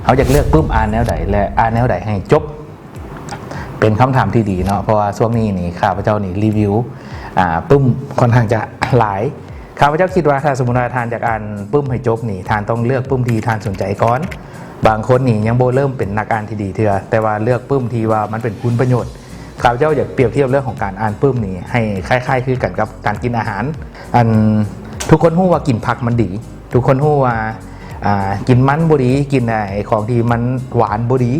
ເຮົາຢາກເລືອກປຶ້ມອ່ານແນວໃດ ແລະ ອ່ານແນວໃດໃຫ້ຈົບ? ເປັນຄຳຖາມທີ່ດີເນາະ ເພາະວ່າຊ່ວງນີ້ນີ້ ຂ້າພະເຈົ້ານີ້ຣີວິວ ອາ ປຶ້ມຄ່ອນຂ້າງຈະຫຼາຍ. ຂ້າພະເຈົ້າຄິດວ່າ ຖ້າສົມມຸດວ່າທ່ານຢາກອ່ານປຶ້ມໃຫ້ຈົບນີ້ ທ່ານຕ້ອງເລືອກປຶ້ມທີ່ທ່ານສົນໃຈກ່ອນ. ບາງຄົນນີ້ຍັງບໍ່ເລີ່ມເປັນນັກອ່ານທີ່ດີເທື່ອ ແຕ່ວ່າເລືອກປຶ້ມທີ່ວ່າມັນເປັນຄຸນປະໂຫຍດ. ຂ້າພະເຈົ້າຢາກປຽບທຽບເລື່ອງຂອງການອ່ານປຶ້ມນີ້ໃຫ້ຄ້າຍໆຄືກັນກັບການກິນອາຫານ. ອັນ ທຸກຄົນຮູ້ວ່າກິນຜັກມັນດີ, ທຸກຄົນຮູ້ວ່າ ອາ ກິນມັນບໍ່ດີ, ກິນໄອ້ຂອງທີ່ມັນຫວານບໍ່ດີ,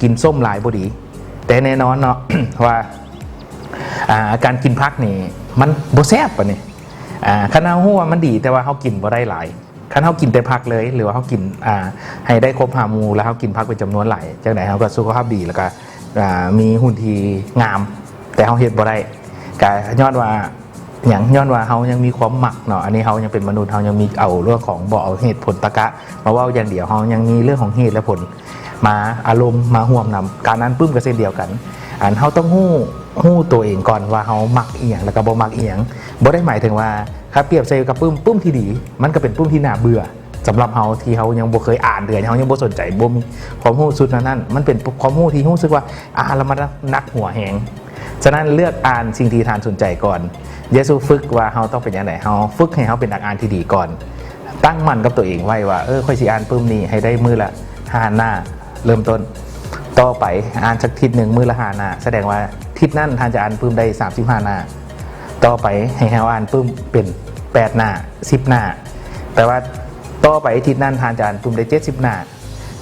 ກິນສົ້ມຫຼາຍບໍ່ດີ. ແຕ່ແນ່ນອນເນາະ ວ່າ ອາ ການກິນຜັກນີ້ມັນບໍ່ແຊບປານນີ້. ອາ ຄັນເຮົາຮູ້ວ່າມັນດີ ແຕ່ວ່າເຮົາກິນບໍ່ໄດ້ຫຼາຍ, ຄັນເຮົາກິນແຕ່ຜັກເລີຍ ຫຼືວ່າເຮົາກິນ ອາ ໃຫ້ໄດ້ຄົບຫ້າໝູ່ ແລ້ວເຮົາກິນຜັກເປັນຈຳນວນຫຼາຍ ຈັ່ງໃດເຮົາກໍສຸຂະພາບດີ ແລ້ວກໍ ອາ ມີຫຸ່ນທີ່ງາມ, ແຕ່ເຮົາເຮັດບໍ່ໄດ້ ກະຍ້ອນວ່າຫຍັງ? ຍ້ອນວ່າເຮົາຍັງມີຄວາມມັກເນາະ. ອັນນີ້ເຮົາຍັງເປັນມະນຸດ, ເຮົາຍັງມີ ເອົາເລື່ອງຂອງ ບໍ່ເອົາເຫດຜົນຕະກະມາເວົ້າຢ່າງດຽວ, ເຮົາຍັງມີເລື່ອງຂອງເຫດ ແລະ ຜົນ ມາ ອາລົມມາຮ່ວມນຳ. ການອ່ານປຶ້ມກໍເຊັ່ນດຽວກັນ, ອັນ ເຮົາຕ້ອງຮູ້ ຮູ້ຕົວເອງກ່ອນວ່າເຮົາມັກອີ່ຫຍັງ ແລ້ວກໍບໍ່ມັກອີ່ຫຍັງ. ບໍ່ໄດ້ໝາຍເຖິງວ່າ ຖ້າປຽບໃສ່ກັບປຶ້ມ, ປຶ້ມທີ່ດີ ມັນກໍເປັນປຶ້ມທີ່ໜ້າເບື່ອ. ສຳລັບເຮົາທີ່ເຮົາຍັງບໍ່ເຄີຍອ່ານເທື່ອ, ເຮົາຍັງບໍ່ສົນໃຈ, ບໍ່ມີຄວາມຮູ້ຊຸດນັ້ນ, ມັນເປັນຄວາມຮູ້ທີ່ຮູ້ສຶກວ່າ ອ່ານແລ້ວມັນໜັກຫົວແຮງ. ສະນັ້ນເລືອກອ່ານສິ່ງທີ່ທ່ານສົນໃຈກ່ອນ. ຢ່າສູ່ຝຶກວ່າເຮົາຕ້ອງເປັນຈັ່ງໃດ, ເຮົາຝຶກໃຫ້ເຮົາເປັນນັກອ່ານທີ່ດີກ່ອນ. ຕັ້ງໝັ້ນກັບຕົວເອງໄວ້ວ່າ ເອີ ຂ້ອຍຊິອ່ານປຶ້ມນີ້ໃຫ້ໄດ້ມື້ລະຫ້າໜ້າ ເລີ່ມຕົ້ນ. ຕໍ່ໄປອ່ານສັກທິດໜຶ່ງມື້ລະຫ້າໜ້າ, ສະແດງວ່າທິດນັ້ນທ່ານຈະອ່ານປຶ້ມໄດ້ສາມສິບຫ້າໜ້າ. ຕໍ່ໄປໃຫ້ເຮົາອ່ານປຶ້ມເປັນແປດໜ້າ ສິບໜ້າ, ແປວ່າຕໍ່ໄປທິດນັ້ນທ່ານຈະອ່ານປຶ້ມໄດ້ເຈັດສິບໜ້າ.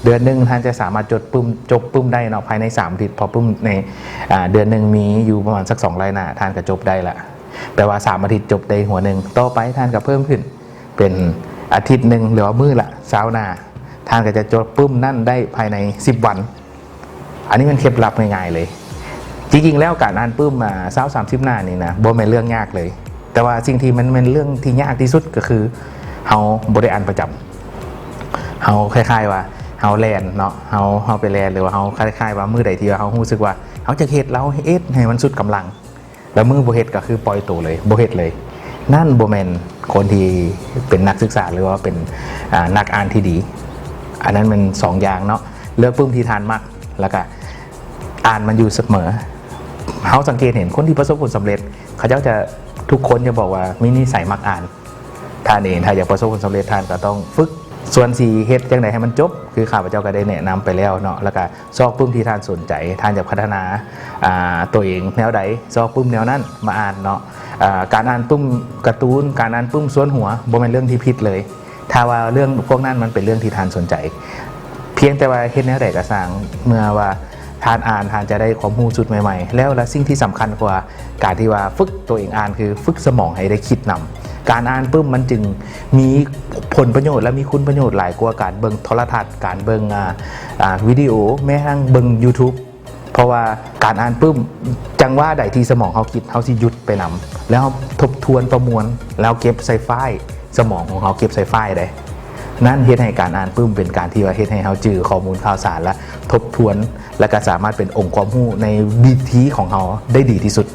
ເດືອນໜຶ່ງທ່ານຈະສາມາດຈົບປຶ້ມ, ຈົບປຶ້ມໄດ້ເນາະ ພາຍໃນສາມອາທິດ, ເພາະປຶ້ມໃນ ອາ ເດືອນໜຶ່ງມີຢູ່ປະມານສັກສອງຮ້ອຍໜ້າ, ທ່ານກໍຈົບໄດ້ລະ. ແປວ່າສາມອາທິດຈົບໄດ້ຫົວໜຶ່ງ. ຕໍ່ໄປທ່ານກໍເພີ່ມຂຶ້ນເປັນອາທິດໜຶ່ງ ຫຼືວ່າມື້ລະຊາວໜ້າ, ທ່ານກໍຈະຈົບປຶ້ມນັ້ນໄດ້ພາຍໃນສິບວັນ. ອັນນີ້ແມ່ນເຄັດລັບງ່າຍໆເລີຍ. ຈິງໆແລ້ວການອ່ານປຶ້ມ ອາ ຊາວສາມສິບໜ້ານີ້ນະ ບໍ່ແມ່ນເລື່ອງຍາກເລີຍ, ແຕ່ວ່າສິ່ງທີ່ມັນແມ່ນເລື່ອງທີ່ຍາກທີ່ສຸດກໍຄື ເຮົາບໍ່ໄດ້ອ່ານປະຈຳ. ເຮົາຄ້າຍໆວ່າເຮົາແລ່ນເນາະ, ເຮົາ ເຮົາໄປແລ່ນ ຫຼືວ່າເຮົາຄ້າຍໆວ່າມື້ໃດທີ່ວ່າເຮົາຮູ້ສຶກວ່າເຮົາຢາກເຮັດ ແລ້ວເຮັດໃຫ້ມັນສຸດກຳລັງ, ແລ້ວມື້ບໍ່ເຮັດກໍຄືປ່ອຍໂຕເລີຍ ບໍ່ເຮັດເລີຍ. ນັ້ນບໍ່ແມ່ນຄົນທີ່ເປັນນັກສຶກສາ ຫຼືວ່າເປັນ ອາ ນັກອ່ານທີ່ດີ. ອັນນັ້ນແມ່ນສອງຢ່າງເນາະ, ເລືອກປຶ້ມທີ່ທ່ານມັກ ແລ້ວກະອ່ານມັນຢູ່ສະເໝີ. ເຮົາສັງເກດເຫັນຄົນທີ່ປະສົບຜົນສຳເລັດ ເຂົາເຈົ້າຈະ ທຸກຄົນຈະບອກວ່າມີນິໄສມັກອ່ານ. ທ່ານເອງຖ້າຢາກປະສົບຜົນສຳເລັດ ທ່ານກໍຕ້ອງຝຶກ. ສ່ວນຊິເຮັດຈັ່ງໃດໃຫ້ມັນຈົບ ຄືຂ້າພະເຈົ້າກໍໄດ້ແນະນຳໄປແລ້ວເນາະ, ແລ້ວກໍຊອກປຶ້ມທີ່ທ່ານສົນໃຈ. ທ່ານຢາກພັດທະນາ ອາ ຕົວເອງແນວໃດ ຊອກປຶ້ມແນວນັ້ນມາອ່ານເນາະ. ອາ ການອ່ານປຶ້ມກາຕູນ, ການອ່ານປຶ້ມຊວນຫົວ ບໍ່ແມ່ນເລື່ອງທີ່ຜິດເລີຍ ຖ້າວ່າເລື່ອງພວກນັ້ນມັນເປັນເລື່ອງທີ່ທ່ານສົນໃຈ. ພຽງແຕ່ວ່າເຮັດແນວໃດກໍຊ່າງ, ເມື່ອວ່າທ່ານອ່ານ ທ່ານຈະໄດ້ຄວາມຮູ້ຊຸດໃໝ່ໆ. ແລ້ວລະສິ່ງທີ່ສຳຄັນກວ່າການທີ່ວ່າຝຶກຕົວເອງອ່ານ ຄືຝຶກສະໝອງໃຫ້ໄດ້ຄິດນຳ. ການອ່ານປຶ້ມມັນຈຶ່ງມີຜົນປະໂຫຍດ ແລະ ມີຄຸນປະໂຫຍດຫຼາຍກວ່າການເບິ່ງໂທລະທັດ, ການເບິ່ງ ອາ ອາ ວິດີໂອ, ແມ້ກະທັ້ງເບິ່ງ YouTube. ເພາະວ່າການອ່ານປຶ້ມ ຈັງຫວະໃດທີ່ສະໝອງເຮົາຄິດ ເຮົາຊິຢຸດໄປນຳ ແລ້ວເຮົາທົບທວນປະມວນ ແລ້ວເກັບໃສ່ຟາຍ, ສະໝອງຂອງເຮົາເກັບໃສ່ຟາຍເດ້. ນັ້ນເຮັດໃຫ້ການອ່ານປຶ້ມເປັນການທີ່ວ່າເຮັດໃຫ້ເຮົາຈື່ຂໍ້ມູນຂ່າວສານ ແລະ ທົບທວນ ແລະ ກໍສາມາດເປັນອົງຄວາມຮູ້ໃນວິທີຂອງເຮົາໄດ້ດີທີ່ສຸດ.